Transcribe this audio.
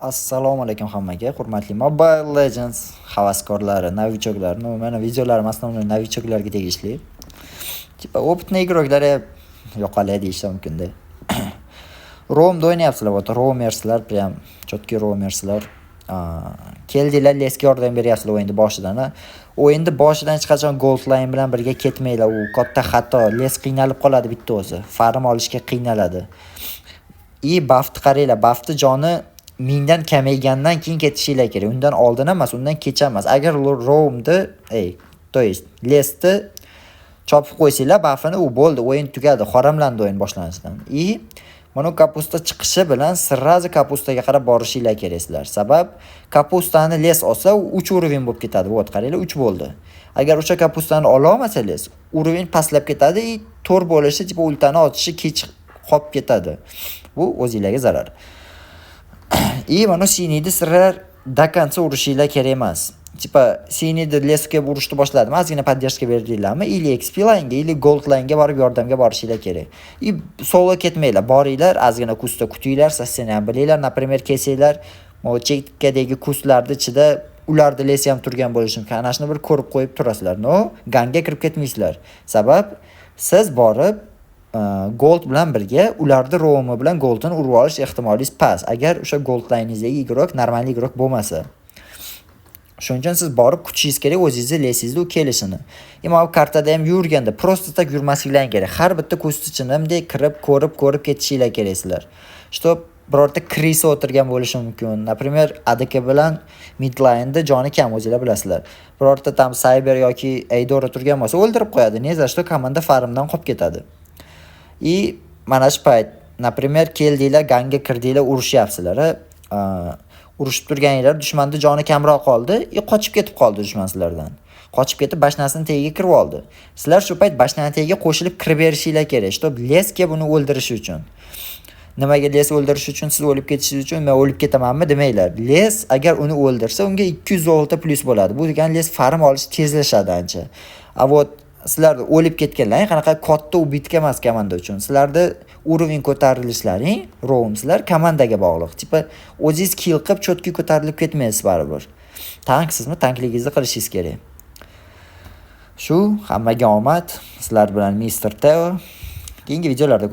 Assalomu alaykum hammaga, hurmatli Mobile Legends havaskorlari, новичок lar. Ну, mana videolarim основной новичок larga tegishli. Типа опытный игрок lar ham yo'qoladi deyish mumkin-da. Roamda o'ynayapsizlar, вот roamerslar, прям четкий roamerslar. Keldinglar, лес ga yordam beryapsizlar o'yinni boshidan. O'yinni boshidan hech qachon gold lane bilan birga ketmanglar, u katta xato. Лес qiynalib qoladi bitta o'zi. Farm olishga qiynaladi. И buffni qaranglar, buffni joni 1000 dan kamaygandan keyin ketishinglar kerak. Undan oldin emas, undan kecha emas. Agar roamni, ey, то есть лес ni chopib qo'ysanglar buffini, u bo'ldi, o'yin tugadi, haramlandi o'yin boshlanishidan. И mana капуста chiqishi bilan сразу капуста ga qarab borishinglar kerak sizlar. Sabab капуста ni лес olsa, u 3 уровень bo'lib ketadi. Вот, qaranglar, 3 bo'ldi. Agar o'sha капуста ni ola olmasa лес, уровень pastlab ketadi и 4 bo'lishi, типа ultani otishi kech qolib ketadi. Bu o'zinglarga zarar. И mana синий ni sizlar до конца urishinglar kerak emas. Типа синий ni лес ga urishni boshladimi, ozgina поддержка berdinglarmi, или XP line'ga, или gold line'ga borib yordamga borishinglar kerak. И solo ketmanglar, boringlar, ozgina куст da kutinglar, состояние bilinglar. Например, kelsanglar, chekkadagi куст larni ichida ularni лес i ham turgan bo'lishi mumkin. Ana shuni bir ko'rib qo'yib turasizlar. Но, gankga kirib ketmaysizlar. Sabab siz borib gold bilan birga ularni roami bilan goldini urib olish ehtimolingiz past. Agar o'sha gold line'ingizdagi игрок нормальный игрок bo'lmasa. Shuning uchun siz borib kutishingiz kerak o'zingizni лес ingizni u kelishini. И mana bu kartada ham yurganda просто так yurmasliklaring kerak. Har bitta куст ichini bunday kirib, ko'rib, ko'rib ketishinglar kerak sizlar. Чтоб birorta крыса o'tirgan bo'lishi mumkin. Например, ADC bilan mid lane'da joni kam, o'zinglar bilasizlar. Birorta там Cyber yoki Eudora turgan bo'lsa, o'ldirib qo'yadi. Не за что komanda farmdan qolib ketadi. И mana shu payt, например, keldinglar, gankga kirdinglar, urushyapsizlar. Urushib turganinglar, dushmanni joni kamroq qoldi и qochib ketib qoldi dushman sizlardan. Qochib ketib, башня sini tagiga kirib oldi. Sizlar shu payt башня ni tagiga qo'shilib kirib berishinglar kerak, чтоб лес kelib uni o'ldirishi uchun. Nimaga лес o'ldirish uchun? Siz o'lib ketishingiz uchun men o'lib ketamanmi demanglar. Лес agar uni o'ldirsa, unga 200 золото plyus bo'ladi. Bu degani лес farm olish tezlashadi ancha. А вот sizlar o'lib ketganlaring qanaqa katta убытка emas komanda uchun. Sizlarni уровень ko'tarilishlaring, roam sizlar komandaga bog'liq. Типа o'zingiz kill qilib, четкий ko'tarilib ketmaysiz baribir. Tanksizmi, tankligingizni qilishingiz kerak. Shu, hammaga omad. Sizlar bilan Mr. Teo. Keyingi videolarda.